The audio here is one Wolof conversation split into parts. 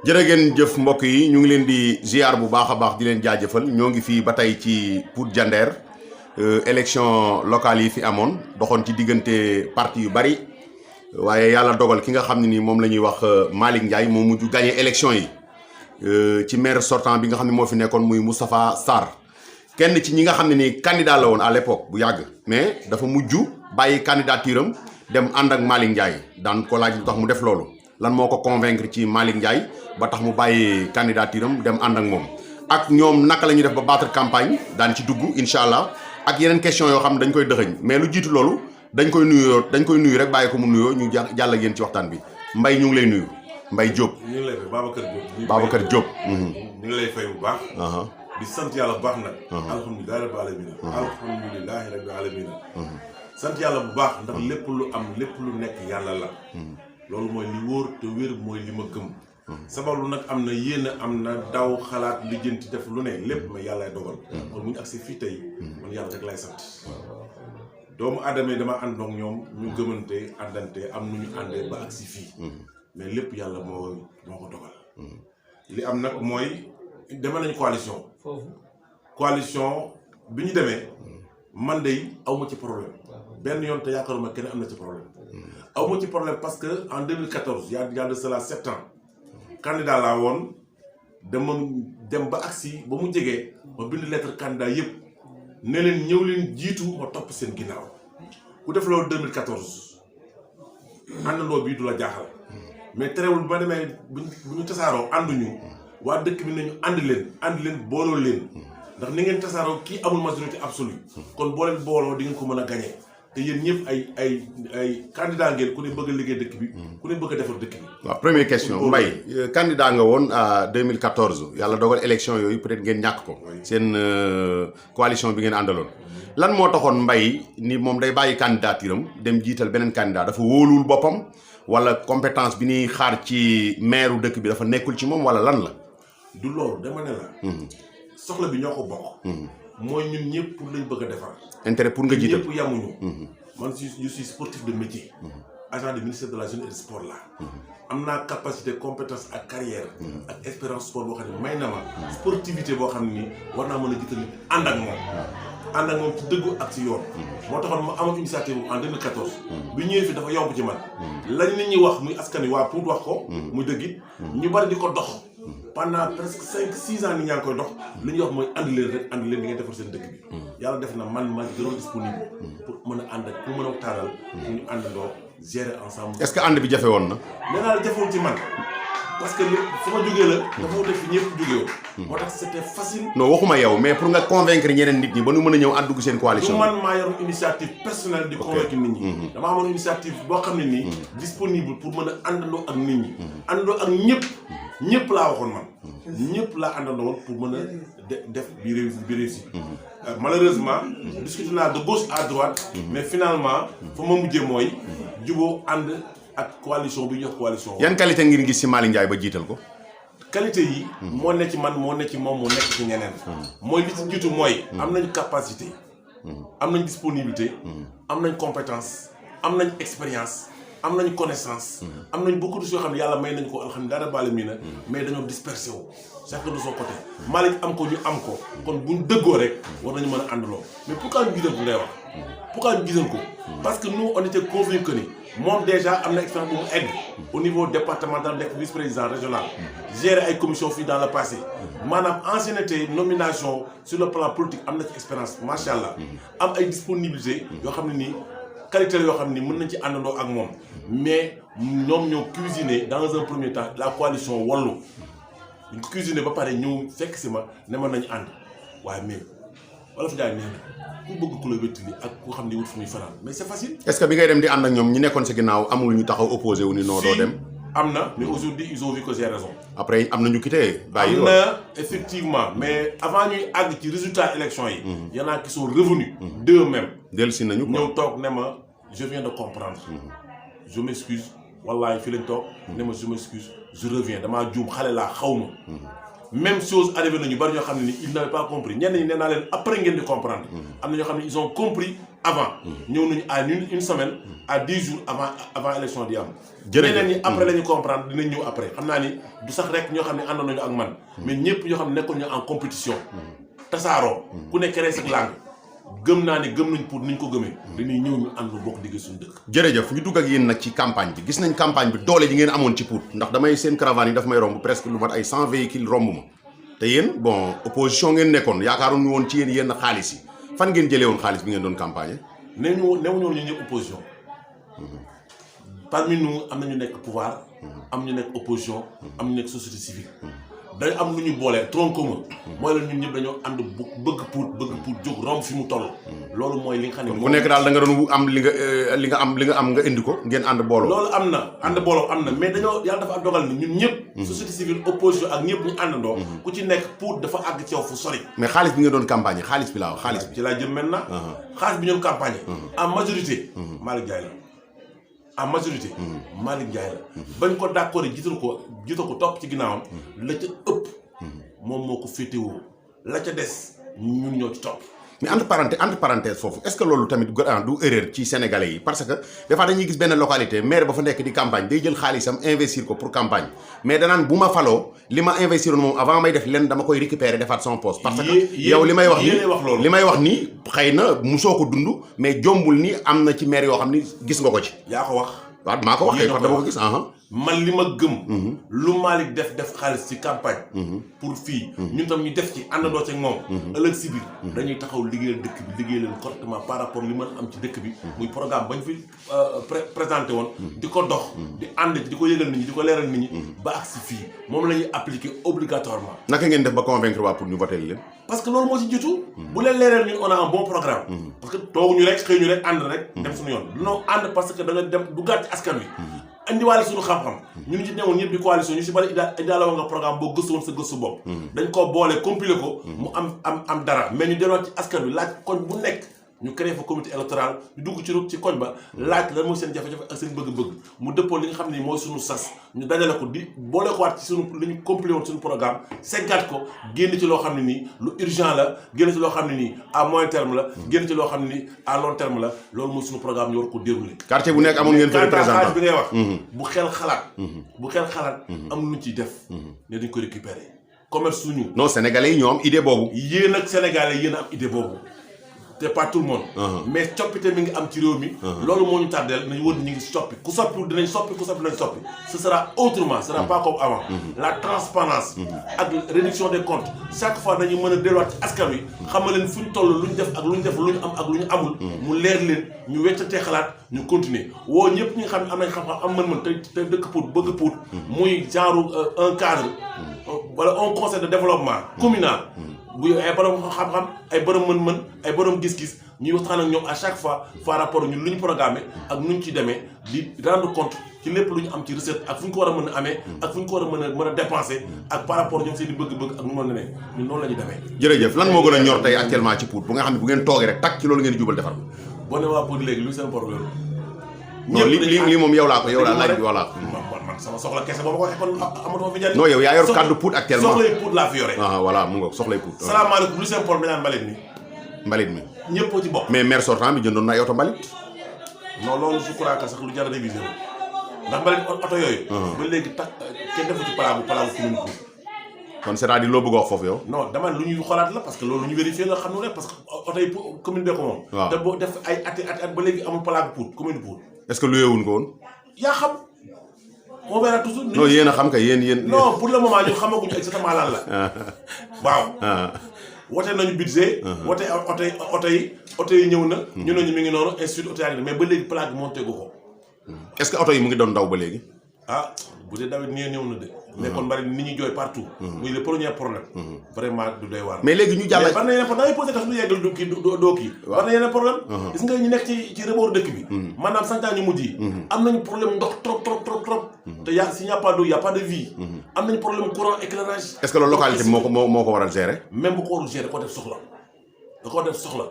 jërë ngeen jëf mbokk yi ñu ngi leen di ziar bu baax a baax di leen jaajëfal ñoo ngi fii ba tey ci Pout Diender élection locale yi fi amoon doxoon ci diggante parti yu bari waaye yàlla dogal ki nga xam ne ni moom la ñuy wax Malick Ndiaye moo mujj gagné élection yi ci maire sortant bi nga xam ne moo fi nekkoon muy Moustapha Sarr kenn ci ñi nga xam ne ni candidat la woon à l'époque bu yàgg mais dafa mujj bàyyi candidature am dem ànd ak Malick Ndiaye daan ko laaj lu tax mu def loolu lan moo ko convaincre ci Malick Ndiaye ba tax mu bàyyi candidature am dem ànd ak moom ak ñoom naka la ñuy def ba battre campagne daan ci dugg incha allah ak yeneen question yoo xam ne dañ koy dëxëñ mais lu jiitu loolu dañ koy nuyu rek bàyyi ko mu nuyoo ñu jàll ak yéen ci waxtaan bi Mbaye ñu ngi lay nuyu Mbaye Diop. ñu ngi lay fay Babacar Diop. Babacar Diop. ñu ngi lay fay bu baax. di sant yàlla bu baax nag. alhamdulilah rabbil alamin. alhamdulilah rabbil alamin. sant yàlla bu baax ndax lépp lu am lépp lu nekk yàlla la. loolu mooy li wóor te wér mooy li ma gëm. sababu nag am na yéen am na daw xalaat lijjanti def lu ne lépp mais yàlla dogal. kon bu ñu agsi fii tey man yàlla rek lay sant. doomu aadama yi dama àndoon ñoom ñu gëmante àndante am nu ñu àndee ba agsi fii. mais lépp yàlla moo ko dogal. li am nag mooy deme nañu coalition. coalition bi ñu demee man de aw ma ci problème. benn yoon te yaakaaruma kenn am na ci problème. aw ma ci problème parce que en 2014 y a de cela 7 ans candidat laa woon dama dem ba agsi ba mu jegee ma bind lettre candidat yëpp ne leen ñëw leen jiitu ma topp seen ginnaaw ku def loolu 2014 àndandoo bii du la jaaxal mais terewul bu ma demee bu ñu tasaaroo ànduñu waa dëkk bi nañu ànd leen booloo leen ndax ni ngeen tasaaroo kii amul majorité absolue kon boo leen booloo di ngeen ko mën a gagné te yéen ñëpp ay candidat ngeen ku ne bëgg a liggéey dëkk bi ku ne bëgg a defar dëkk bi. waaw première question Mbaye candidat nga woon à 2014 yàlla dogal élection yooyu peut-être ngeen ñàkk ko. seen coalition bi ngeen àndaloon. lan moo taxoon Mbaye ni moom day bàyyi candidature am dem jiital beneen candidat dafa wóolul boppam wala compétence bi ñuy xaar ci maire dëkk bi dafa nekkul ci moom wala lan la. du loolu dama ne la. soxla bi ñoo ko bokk. mooy ñun ñëpp pour lañ bëgg a defar. intérêt pour nga jiital ñëpp yamuñu. man je suis sportif de métier. agent du ministère de la jeunesse et du sport là. am naa capacité compétence ak carrière. ak expérience sport boo xam ne may na ma. sportivité boo xam ne nii war naa mën a jiital ànd ak moom. ànd ak moom ci dëggu ak ci yoon. moo taxoon ma amoon initiative en 2014. bi ñëwee fi dafa yomb ci man. lañ nit ñi wax muy askan wi waa Pout wax ko. muy dëgg it ñu bari di ko dox. pendant presque 5-6 ans nit ñaa ngi koy dox li ñuy wax mooy ànd leen rek ànd leen di ngeen defar seen dëkk bi. yàlla def na man ma gënoon disponible. pour mën a ànd ak pour mën a taaral. pour ñu àndandoo gérer ensemble. est-ce que ànd bi jafe woon na. nee naa la jafewul ci man parce que fu ma jógee la. dafa wute fi ñëpp jógee woon. moo tax c'était facile. non waxuma yow mais pour nga convaincre ñeneen nit ñi ba nu mën a ñëw ànd dugg seen coalition. du man maa yor initiative personnelle di convaincre nit ñi. dama amoon initiative boo xam ne nii. disponible pour mën a àndandoo ak nit ñi. àndandoo ak ñëpp laa waxoon man. ñëpp laa àndandoo woon pour mën a def bi réussi. malheureusement. discuté naa de gauche à droite. mais finalement fa ma mujjee mooy. juboo ànd ak coalition bi ñu wax coalition. yan qualité ngir gis ci Malick Ndiaye ba jiital ko. qualité yi. moo ne ci man moo ne ci moom moo nekk ci ñeneen. mooy li ci jiitu mooy. am nañ capacité. am nañ disponibilité. am nañ compétence. am nañ expérience. am nañ connaissance. am nañ beaucoup de choses yoo xam ne yàlla may nañ ko alhamdulilah rabbil alamin mais dañoo dispersé wu. chacun de son côté. Malick am ko ñu am ko. kon buñ dëggoo rek war nañu mën a àndaloo mais pourquoi ñu gisal ko ngay wax. pourquoi ñu gisal ko. parce que nous on était convaincus que ni moom déjà am na expérience bu mu egg. au niveau départemental nekk vice-président régional. gérer ay commission fii dans le passé. maanaam ancienneté nomination sur le plan politique am na ci expérience macha allah. am ay disponibilité yoo xam ne nii. qualité yoo xam ni mën nañ ci àndandoo ak moom mais ñoom ñoo cuisiner dans un premier temps la coalition Wallu ñu ko cuisiner ba pare ñëw fekk si ma ne mën nañu ànd waaye mais wala fa jaay nee na ku bëgg ku la wéttali ak ku xam ni wut fu muy fanaan mais c'est facile. est-ce que bi ngay dem di ànd ak ñoom ñi nekkoon sa ginnaaw amul ñu taxaw opposé wu ni noo doo dem. am na mais aujourd'hui ils ont vu que j'ai raison. après am na ñu quitté. bàyyi am na effectivement mais avant ñuy àgg ci résultat élection yi. y en a qui sont revenus d'eux-mêmes. dellusi nañu ñëw toog ne ma. je viens de comprendre. je m'excuse wallahi fi lañ toog ne ma je m'excuse je reviens damaa juum xale laa xaw ma. même chose arrivé nañu bari ñoo xam ne ni ils n'avaient pas compris ñenn ñi nee naa leen après ngeen di comprendre. am na ñoo xam ne ils ont compris avant ñëw nañu à une semaine à 10 jours avant élection di am jërëjëf ñeneen ñi après la ñu comprendre dinañ ñëw après xam naa ni du sax rek ñoo xam ne àndoon nañu ak man mais ñëpp ñoo xam ne nekkoon ñu en compétition tasaaroo ku nekk rek ak langue gëm naa ne gëm nañ pour niñ ko gëmee dañuy ñëw ñu ànd bokk liggéey suñu dëkk jërëjëf ñu dugg ak yéen nag ci campagne bi gis nañ campagne bi doole ji ngeen amoon ci Pout ndax damay seen caravane yi daf may romb presque lu mat ay 100 véhicules romb ma te yéen bon opposition ngeen nekkoon yaakaaroon ñu woon ci yéen yenn xaalis yi fan ngeen jëlee woon xaalis bi ngeen doon campagne newu ñoo ñu ñëpp opposition parmi nous am na ñu nekk pouvoir am ñu nekk opposition am ñu nekk société civile dañ am lu ñu boolee tronc commun mooy la ñun ñëpp dañoo ànd bëgg Pout jóg romb fi mu toll loolu mooy li nga xam ne ku nekk daal da nga doon am li nga am nga indi ko ngeen ànd booloo loolu am na ànd booloo am na mais dañoo yàlla dafa am dogal ni ñun ñëpp société civile opposition ak ñëpp ñu àndandoo ku ci nekk Pout dafa àgg ci yow fu sori mais xaalis bi ngeen doon campagne xaalis bi laa wax xaalis bi ci laa jëm maintenant xaalis bi ñoon campagne en majorité Malick Ndiaye la en majorité Malick Ndiaye la bañ ko d'accord jiital ko topp ci ginnaawam la ca ëpp moom moo ko féetewoo la ca des ñun ñoo ci topp mais entre parenthèse foofu est-ce que loolu tamit du erreur ci sénégalais yi parce que des fois dañuy gis benn localité maire ba fa nekk di campagne day jël xaalisam investir ko pour campagne mais danaan bu ma faloo li ma investir moom avant may def lenn dama koy récupérer defaat son poste parce que yow li may wax nii xëy na musoo ko dund mais jombul ni am na ci maire yoo xam ni gis nga ko ci yaa ko wax waaw maa ko wax kay dama ko gis man li ma gëm lu Malick def xaalis ci campagne pour fii ñun tam ñu def ci àndandoo ci moom ëllëg si biir dañuy taxaw liggéeyal dëkk bi liggéey leen correctement par rapport li mën am ci dëkk bi muy programme bañ fi présenté woon di ko dox di ànd di ko yëgal nit ñi di ko leeral nit ñi ba ak si fii moom la ñuy appliquer obligatoirement naka ngeen def ba convaincre waa pour ñu voter leen parce que loolu moo ci jiitu bu leen leeral ñun on a un bon programme parce que tooguñu rek xëy ñu rek ànd rek dem suñu yoon non ànd parce que da nga dem du gàtt ci askan wi indiwaale suñu xam-xam ñu ci newoon ñëpp di coalition ñu si bari indaale woon nga programme boo gëstu woon sa gëstu bopp dañ koo boole compiler ko mu am dara mais ñu delluwaat ci askan wi laaj koñ bu nekk ñu créé fa comité électoral ñu dugg ci koñ ba laaj lan mooy seen jafe-jafe ak seen bëgg-bëgg mu dëppoo li nga xam ne mooy suñu sas ñu dajale ko di boole ko waat ci suñu li ñu compilé woon suñu programme seggaat ko génn ci loo xam ne nii lu urgent la génn ci loo xam ne nii à moyen terme la génn ci loo xam ne nii à long terme la loolu mooy suñu programme ñu war ko déroulé quartier bu nekk amoon ngeen fa représentant bi ngay wax bu xel xalaat am lu ñu ciy def ne dañ ko récupérer commerce suñu non sénégalais yi ñoo am idée boobu yéen ak sénégalais yéen a am idée boobu te pas tout le monde mais coppite mi ngi am ci réew mi loolu moo ñu tardeel nañu wër ñu ngi soppi ku soppi dinañ soppi ce sera autrement ce sera pas comme avant la transparence ak réduction des comptes chaque fois dañuy mën a delluwaat ci askan wi xamal leen fu ñu toll lu ñu def ak lu ñu def lu ñu am ak lu ñu amul mu leer leen ñu weccatee xalaat ñu continuer woo ñëpp ñi nga xam ne am nañ xam-xam am mën-mën te dëkk Pout bëgg Pout muy genre un cadre wala un conseil de développement communal bu ay borom xam-xam ay borom mën-mën ay borom gis-gis ñuy waxtaan ak ñoom à chaque fois par rapport ñun lu ñu programmé ak nu ñu ci demee di rendre compte ci lépp lu ñu am ci recette ak fu ñu ko war a mën a amee ak fu ñu ko war a mën a dépenser ak par rapport ñoom seen i bëgg-bëgg ak nu mën na ne ñun noonu la ñuy demee. jërëjëf lan moo gën a ñor tey actuellement ci Pout bu nga xam ne bu ngeen toogee rek takk ci loolu ngeen di jubal defar. boo ne waa Pout léegi lu seen problème. non lii moom yow laa laaj bi voilà. man sama soxla kese boo ma ko waxee kon amatuma fi njëriñ. non yow yaa yor kàddu Pout actuellement soxlay Pout laa fi yore. voilà mu ngoog soxlay Pout. salaamaaleykum lu seen problème dañu naan mbalit mi. ñëpp ci bokk. mais maire sortant bi jëndoon na ay oto mbalit. non loolu je crois que sax lu jar a réviser ndax mbalit oto yooyu. ba léegi kenn defu ci palaabu commune Pout. kon c'est-à-dire loo bëgg a wax foofu yow. non dama lu ñuy xoolaat la parce que loolu lu ñu vérifier la xam ne rek parce que oto yi commune bee ko moom. waaw te boo def ay at ba léegi amul palaabu Pout commune Pout. est-ce que luyewuñ ko woon. yaa xam. on verra toujours. non yéen a xam kay yéen. non pour le moment ñun xamaguñu exactement lan la. waaw. wote nañu budget. wote oto yi ñëw na. ñu ne ñu mi ngi noonu institut oto yaa ngi mais ba léegi plaque bi monté gu ko. est-ce que oto yi mu ngi doon daw ba léegi. bu dee dawit ñëw na de. mais kon bari nit ñi jooy partout. muy le premier problème. vraiment du doy waar. mais léegi ñu jàll. mais bari na yeneen problème da ngay posé question du yeggal du kii doo kii. waaw bari na yeneen problème. gis nga ñu nekk ci rebooru dëkk bi. maanaam santaan ñu mujj yi. am nañu problème ndox trop. te s'il n'y a pas d'eau, il n'y a pas de vie. am nañu problème courant éclairage. est-ce que loolu localité bi moo ko war a gérer. même bu ko warul gérer da koo def soxla.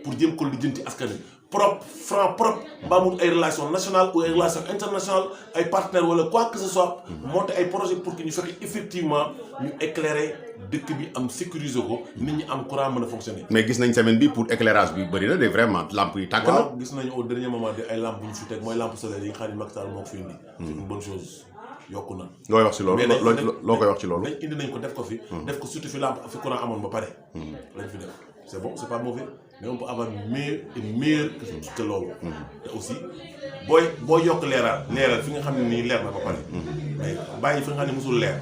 pour jéem ko lijjanti askan wi propre franc propre ba mu ay relations nationales ou ay relations internationales ay partenaires wala quoi que ce soit monter ay projet pour que ñu fexe effectivement ñu éclairer dëkk bi am sécuriser ko nit ñi am courant mën a fonctionner. mais gis nañ semaine bi pour éclairage bi bëri na de vraiment lampe yi tàkk na. waaw gis nañu au dernier moment de ay lampe bu ñu fi teg mooy lampe solaire yi nga xam ne Macky Sall moo ko fi indi. c'est une bonne chose yokku na. looy wax ci loolu loo koy wax ci loolu. dañ indi nañ ko def ko fi. def ko surtout fi lampe fi courant amoon ba pare. lañ fi def c'est bon c'est pas mauvais mais on peut avoir meilleur que loolu. te aussi booy yokk leeral fi nga xam ne nii leer na ba pare. mais bàyyi fi nga xam ne mosul leer.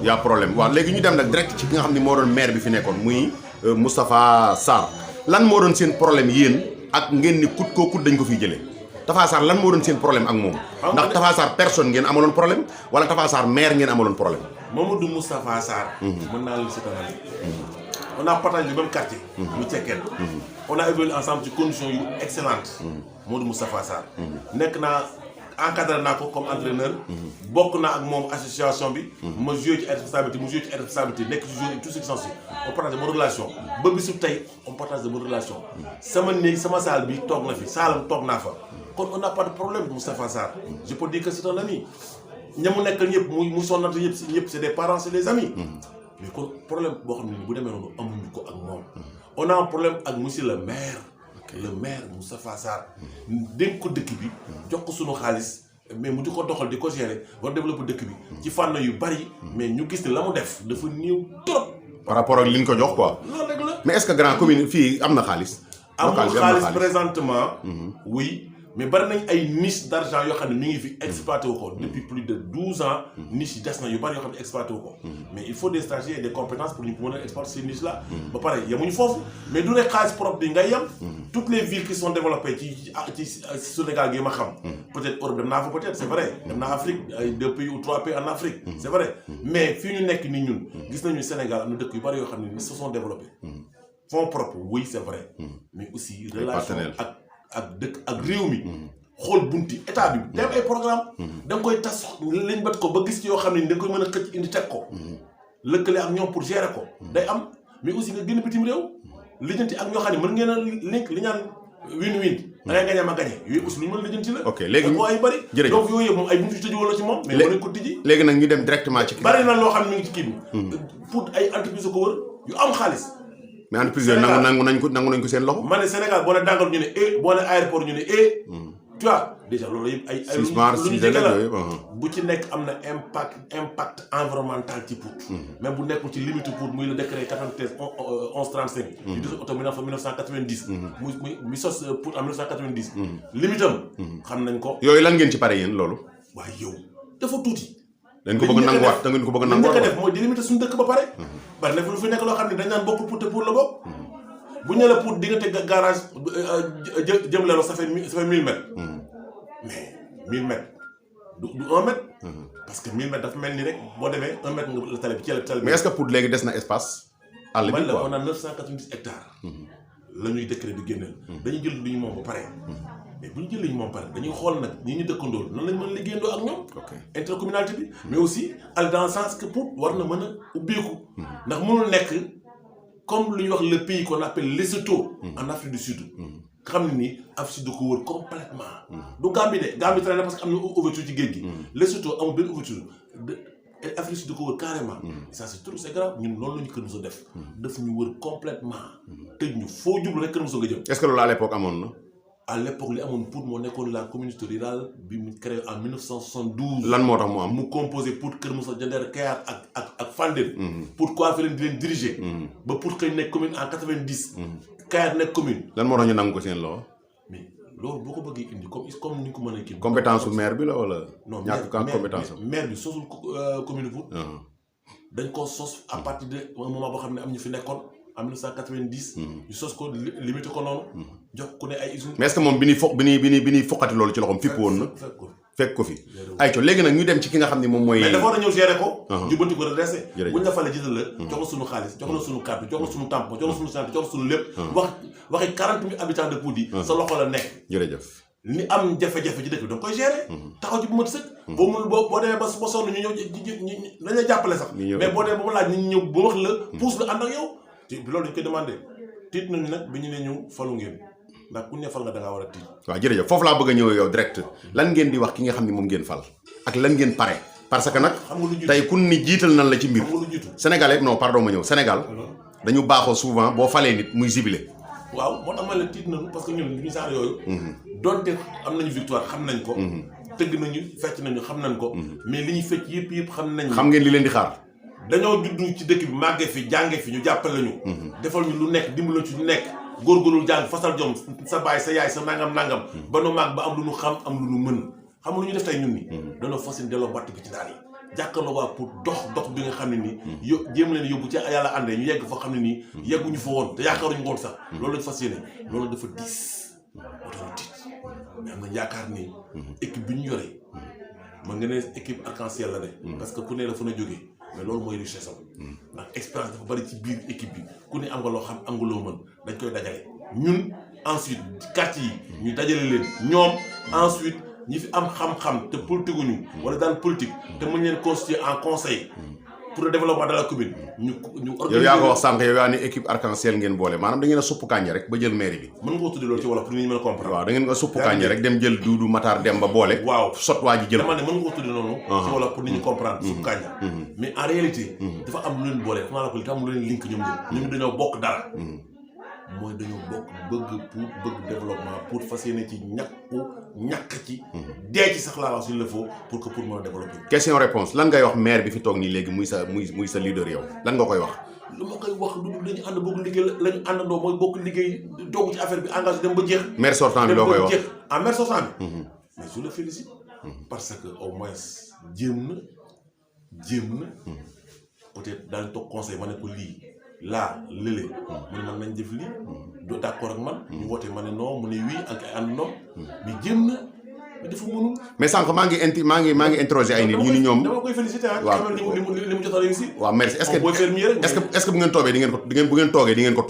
y' a problème waaw léegi ñu dem nag direct ci ki nga xam ne moo doon maire bi fi nekkoon muy Moustapha Sarr lan moo doon seen problème yéen ak ngeen ni kut koo kut dañ ko fiy jëlee Tafa Sarr lan moo doon seen problème ak moom. ndax Tafa Sarr personne ngeen amaloon problème wala Tafa Sarr maire ngeen amaloon problème. Mamadou Moustapha Sarr. mën naa leen seetaan on a partagé le même quartier. mu Cekkeen. on a évolué ensemble ci conditions yu excellentes. Mamadou Moustapha Sarr. nekk naa. encadré naa ko comme entraîneur. bokk naa ak moom association bi. ma joué ci ay responsabilité mu joué ci ay responsabilité nekk ci joué tout ce qui s'en suit. on partage de bonne relation ba bisu tey on partage de bonne relation. sama néeg sama salle bi toog na fi saalam toog naa fa. kon on n'a pas de problème Moustapha Sarr. je peux dire que c'est un ami. ña mu nekkal ñëpp mu sonnante ñëpp c'est des parents c'est des amis. mais kon problème boo xam ne bu demee noonu amuñu ko ak moom. on a un problème ak monsieur le maire. le maire Moustapha Sarr dénk ko dëkk bi jox ko sunu xaalis mais mu di ko doxal di ko gérer war développer dëkk bi ci fànn yu bari mais ñu gis ne la mu def dafa néew trop. par rapport ak li ñu ko jox quoi. loolu rek la. mais est-ce que grand commune fii am na xaalis. amul xaalis présentement. oui mais bari nañ ay niche d'argent yoo xam ne mi ngi fi exploité wu ko depuis plus de 12 ans niche yi des na yu bari yoo xam ne exploité wu ko mais il faut des stagiaires et des compétences pour ñu mën a exploiter ces niches là ba pare yemuñu foofu mais du rek xaalis propre bi ngay yem toutes les villes qui sont développées ci Sénégal gi ma xam peut-être Europe dem naa fa peut-être c'est vrai dem naa Afrique ay 2 pays ou 3 pays en Afrique c'est vrai mais fii ñu nekk ni ñun gis nañu Sénégal am na dëkk yu bari yoo xam ne ni se sont développés fonds propres oui c'est vrai mais aussi relation ak dëkk ak réew mi xool bunti état bi dem ay programme da nga koy tas lañ bat ko ba gis ci yoo xam ne da nga koy mën a xëcc indi teg ko lëkkale ak ñoom pour gérer ko day am mais aussi nga génn bitim réew lijjanti ak ñoo xam ne mën ngeen a link li ñaan win-win da ngay gañe ma gañe yooyu aussi lu ñu mën a lijjanti la ok léegi ko ay bëri jërëjëf donc yooyu yëpp moom ay buntu yu tëju wala ci moom mais mën nañ ko tijji léegi nag ñu dem directement ci bari na loo xam ne mi ngi ci kii bi pour ay entreprise ko wër yu am xaalis mais entreprise yooyu nangu nañ ko seen loxo. ma ne Sénégal boo ne Dangote ñu ne boo ne aéroport ñu ne tu vois déjà loolu yëpp ay lu ñu jege la bu ci nekk am na impact environnemental ci Pout. même bu nekkul ci limite Pout muy le décret 93 1135 du 12 octobre 1990 muy sos Pout en 1990 limite am xam nañ ko yooyu lan ngeen ci pare yéen loolu waaye yow dafa tuuti dañ ko bëgg a nanguwaat da ngeen ko bëgg a nanguwaat def mooy délimiter suñu dëkk ba pare bari na fi lu fi nekk loo xam ne dañ naan bokk Pout te Pout la bokk bu ñu la Pout diggante garage jëm leero ça fait 1000 mètres mais 1000 mètres du 1 mètre parce que 1000 mètres dafa mel ni rek boo demee 1 mètre nga la tali bi ci la mais est-ce que Pout léegi des na espace àll bi quoi on a 990 hectares la ñuy décret bi génneel dañuy jël lu ñu moom ba pare mais bu ñu jëlee ñu moom pare dañuy xool nag ñi ñu dëkkandool nan lañ mën a liggéeyandoo ak ñoom intercommunalité bi mais aussi aller dans le sens que Pout war na mën a ubbeeku ndax mënul nekk comme lu ñuy wax le pays qu'on appelle Lesotho en Afrique du Sud nga xam ne nii Afrique du ko wër complètement du Gambie de Gambie traité parce que am na ouverture ci géej gi Lesotho amul benn ouverture Afrique du Sud du ko wër carrément ça c'est trop c'est grave ñun loolu la ñu Kër Moussa def ñu wër complètement tëj ñu foo jublu rek Kër Moussa nga jëm est-ce que loolu à l'époque amoon na à l'époque li amoon Pout moo nekkoon la communauté rurale bi mu créé en 1972. lan moo tax mu am mu composé Pout Kër Moussa Diender Kayar ak Fandène. Pout quoi fi leen di leen diriger. ba Pout xëy nekk commune en 90. Kayar nekk commune. lan moo tax ñu nangu ko seen loxo. mais loolu boo ko bëggee indi comme ni ñu ko mën a kii. compétence su maire bi la wala. non ñàkk ka compétence am maire bi sosul commune Pout. dañ koo sos à partir de un moment boo xam ne am ñu fi nekkoon. en 1990. ñu sos ko limité ko noonu. jox ku ne ay usines. mais est-ce que moom bi ñuy foqati loolu ci loxoom fipp woon na. fekk ko fi ayca léegi nag ñu dem ci ki nga xam ne moom mooy. mais dafa war a ñëw gérer ko. jubbanti ko redressé. buñ la falee jiital la. jox la suñu xaalis jox la suñu carte jox la suñu tampon jox la suñu santé jox la suñu lépp. waxi 40 000 habitants de Pout yi. sa loxo la nekk. jërëjëf. ni am jafe-jafe ci dëkk bi da nga koy gérer. taxaw ci bu mat sëkk. boo demee ba sonn ñu ñëw dañ lay jàppale sax. mais boo demee ba mu laaj ñu ñëw ba wax la pousse la ànd ak yow. bi loolu dañ koy demandé tiit nañu nag bi ñu ne ñu falu ngeen ndax ku ne fal nga da ngaa war a tiit. waaw jërëjëf foofu laa bëgg a ñëw yow direct lan ngeen di wax ki nga xam ne moom ngeen fal ak lan ngeen pare parce que nag tey kun ni jiital nan la ci mbir sénégalais non pardon ma ñëw Sénégal dañu baaxoo souvent boo falee nit muy zibilé. waaw moo tax ma leen tiit nañu parce que ñun ñu saar yooyu donte am nañu victoire xam nañ ko tëgg nañu fecc nañu xam nañ ko mais li ñuy fecc yëpp xam nañ xam ngeen li leen di xaar dañoo juddu ci dëkk bi màggee fi jànge fi ñu jàppale ñu defal ñu lu nekk dimbali ci lu nekk góorgóorlu jàng fasal jom sa baay sa yaay sa nangam ba nu màgg ba am lu ñu xam am lu ñu mën xam lu ñu def tey ñun ni dañoo fas yéene delloo batt bi ci daal yi jàkkaarloo waa pour dox bi nga xam ne nii jéem leen yóbbu ci yàlla àndee ñu yegg fa xam ne nii yegguñu fa woon te yaakaaruñu woon sax loolu lañ fas yéene loolu dafa diis moo tax ñu tiit mais am nañ yaakaar ni équipe bi ñu yore man nga ne équipe arc-en-ciel la de parce que ku ne la fa na jógee mais loolu mooy richesse am ndax expérience dafa bari ci biir équipe bi ku ne am nga loo xam am nga loo mën dañ koy dajale ñun ensuite quartier yi ñu dajale leen ñoom ensuite ñi fi am xam-xam te politique ñu wala daan politique te mën leen constituer en conseil pour le développement de la commune ñu yow yaa ko wax sànq yow yaa ni équipe arc-en-ciel ngeen boole maanaam da ngeen a supp kànja rek ba jël mairie bi mën nga ko tuddee loolu ci wolof pour nit ñi mën a comprendre waaw da ngeen ko supp kànja rek dem jël Doudou Matar dem ba boole waaw sot waa ji jël dama ne mën nga ko tuddee noonu ci wolof pour nit ñi comprendre supp kànja mais en réalité dafa am lu leen boole dafa la ko dafa am lu leen link ñoom ñëpp dañoo bokk dara mooy dañoo bokk bëgg développement pour fas yéene ci ñàkk ci dee ci sax laa wax s'il le faut pour que pour mën a développer. question réponse lan ngay wax maire bi fi toog nii léegi muy sa leader yow lan nga koy wax. lu ma koy wax lu dul dañu ànd bokk liggéey lañu àndandoo mooy bokk liggéey doogu ci affaire bi engagé dem ba jeex. maire sortant bi loo koy wax maire sortant bi. mais je le félicite. parce que au moins jéem na peut-être daañu toog conseil ma ne ko lii. laa lële mu ne man nañ def lii doo d'accord ak man ñu woote ma ne non mu ne oui ak ay ànd noom mais jéem na mais dafa mënul mais sànq maa ngi interroger ay nit ñu ni ñoom dama koy féliciter waaw li mu jot a réussir waaw merci est-ce que bu ngeen toogee bu ngeen toogee di ngeen ko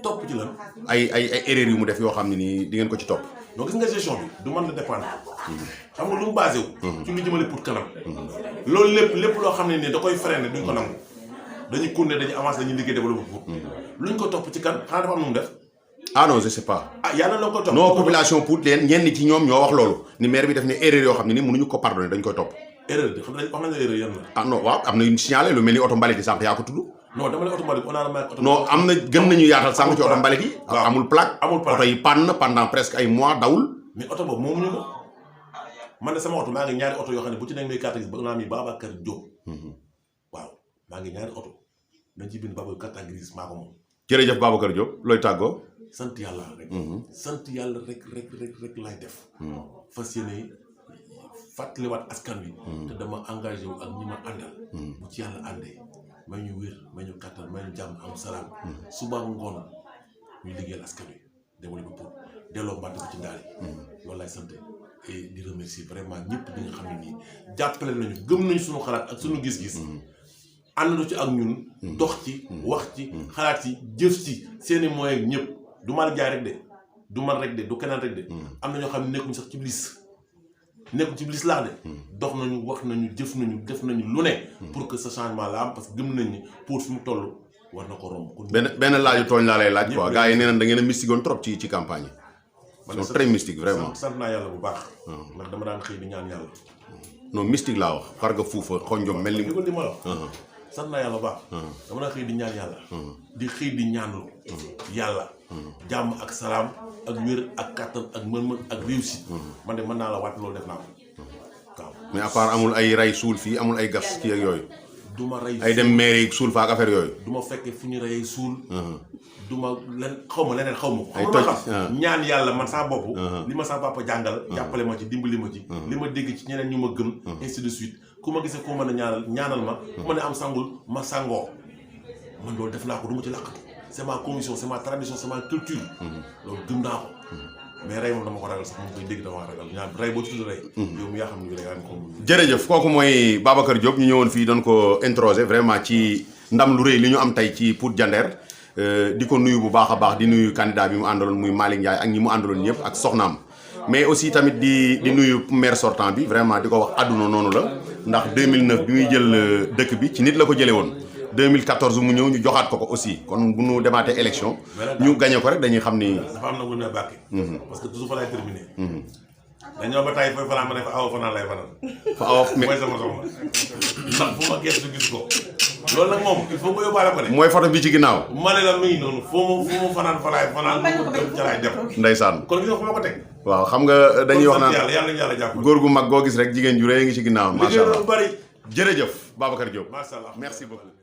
topp ci lan ay erreurs yu mu def yoo xam ne nii di ngeen ko ci topp donc gis nga gestion bi du man la dépendre xam nga lu mu basé wu ci lu jëmale pour kanam loolu lépp loo xam ne nii da koy freiner duñ ko nangu dañuy continuer dañuy avancer dañuy liggéey développé pour luñ ko topp ci kan xanaa dafa am nu mu def. ah non je sais pas. ah yàlla na ko topp. non population pour leen ñenn ci ñoom ñoo wax loolu ni maire bi def ne erreur yoo xam ne ni mënuñu ko pardonner dañ koy topp. erreur bi xam nañ wax nañ la erreur yan la. ah non waaw am na yu signalé lu mel ni oto mbalit yi sànq yaa ko tudd. non dama ne oto mbalit on a la non am na gën nañu yaatal sànq ci oto mbalit yi. waaw amul plaque. oto yi panne pendant presque ay mois dawul. mais oto boobu moomuñu ko man de sama oto maa ngi ñaari oto yoo xam ne bu ci nekk muy carte grise bëgg naa mi Babacar Diop. waaw maa ngi ñaari oto dañ ci bind Babacar carte grise maa ko moom. jërëjëf Babacar Diop looy tàggoo. sant yàlla rek. sant yàlla rek lay def. fas yéene fàttaliwaat askan wi. te dama engagé wu ak ñi ma àndal. bu ci yàlla àndee may ñu wér may ñu kattan may ñu jàmm am salaam. suba ngoon ñuy liggéeyal askan wi développé pour delloo mbàtt ko ci ndaal yi. loolu lay sant et di remercier vraiment ñëpp ñi nga xam ne nii jàppale nañu gëm nañu suñu xalaat ak suñu gis-gis. àndandoo ci ak ñun. dox ci wax ci xalaat ci jëf ci seeni moyens ñëpp du mal jaay rek de du man rek de du keneen rek de. am na ñoo xam ne nekkuñu sax ci liste nekkuñu ci liste laa de. dox nañu wax nañu jëf nañu def nañu lu ne. pour que ce changement la am parce que gëm nañ ni pour fi mu toll war na ko romb. benn laaju tooñ laa lay laaj quoi gars yi nee nañ da ngeen a mystiqueoon trop ci campagne yi. c'est très mystique vraiment. sant naa yàlla bu baax. ndax dama daan xëy di ñaan yàlla. non mystique laa wax xar nga fuufa xonjom mel ni. li ma la wax. sant naa yàlla bu baax. dama daan xëy di ñaan yàlla. di xëy di ñaanlu. yàlla. jàmm ak salaam ak wér ak kattan ak mën-mën ak réussite. man de mën naa la waat loolu def naa ko waaw. mais à part amul ay ray suul fii amul ay gas kii ak yooyu. du ma rey ay dem mairie suul fa ak affaire yooyu. du ma fekkee fu ñu reyee suul. du ma xaw ma leneen xaw ma ko. ay toj ñaan yàlla man saa bopp. li ma saa papa jàngal. jàppale ma ci dimbali ma ci. li ma dégg ci ñeneen ñu ma gëm. ainsi de suite ku ma gisee ku mën a ñaanal ma. ku ma ne am sangul ma sangoo. man loolu def naa ko du ma ci làqatu. c'est ma conviction c'est ma tradition c'est ma culture. loolu gëm naa ko. mais rey moom dama ko ragal sax moom koy dégg dama ragal ñaan rey boo ci tudd rey. yow mi yaa xam ne yaa ngi ko. jërëjëf kooku mooy Babacar Diop ñu ñëwoon fii doon ko introsé vraiment ci ndam lu rëy li ñu am tey ci Pout Diender di ko nuyu bu baax a baax di nuyu candidat bi mu àndaloon muy Malick Ndiaye ak ñi mu àndaloon ñëpp ak soxnaam. mais aussi tamit di nuyu maire sortant bi vraiment di ko wax àdduna noonu la ndax 2009 bi muy jël dëkk bi ci nit la ko jëlee woon 2014 mu ñëw ñu joxaat ko aussi kon bu ñu demaatee élection ñu gagné ko rek dañuy xam ni dafa am na lu ne bàkke parce que toujours fa lay terminé dañoo ba tay fooy fanaan ma ne fa awa fanaan lay fanaan fa awa mooy sama soxna ndax fu ma gestu gis ko loolu nag moom il faut nga yóbbaale ko de mooy photo bi ci ginnaaw ma ne la muy noonu foo ma fanaan fa laay fanaan ca laay def ndeysaan kon gis nga fu ma ko teg waaw xam nga dañuy wax naan yàlla jàpp góor gu mag goo gis rek jigéen ju rëy ngi ci ginnaaw macha allah bari jërëjëf Babacar Diop macha allah merci beaucoup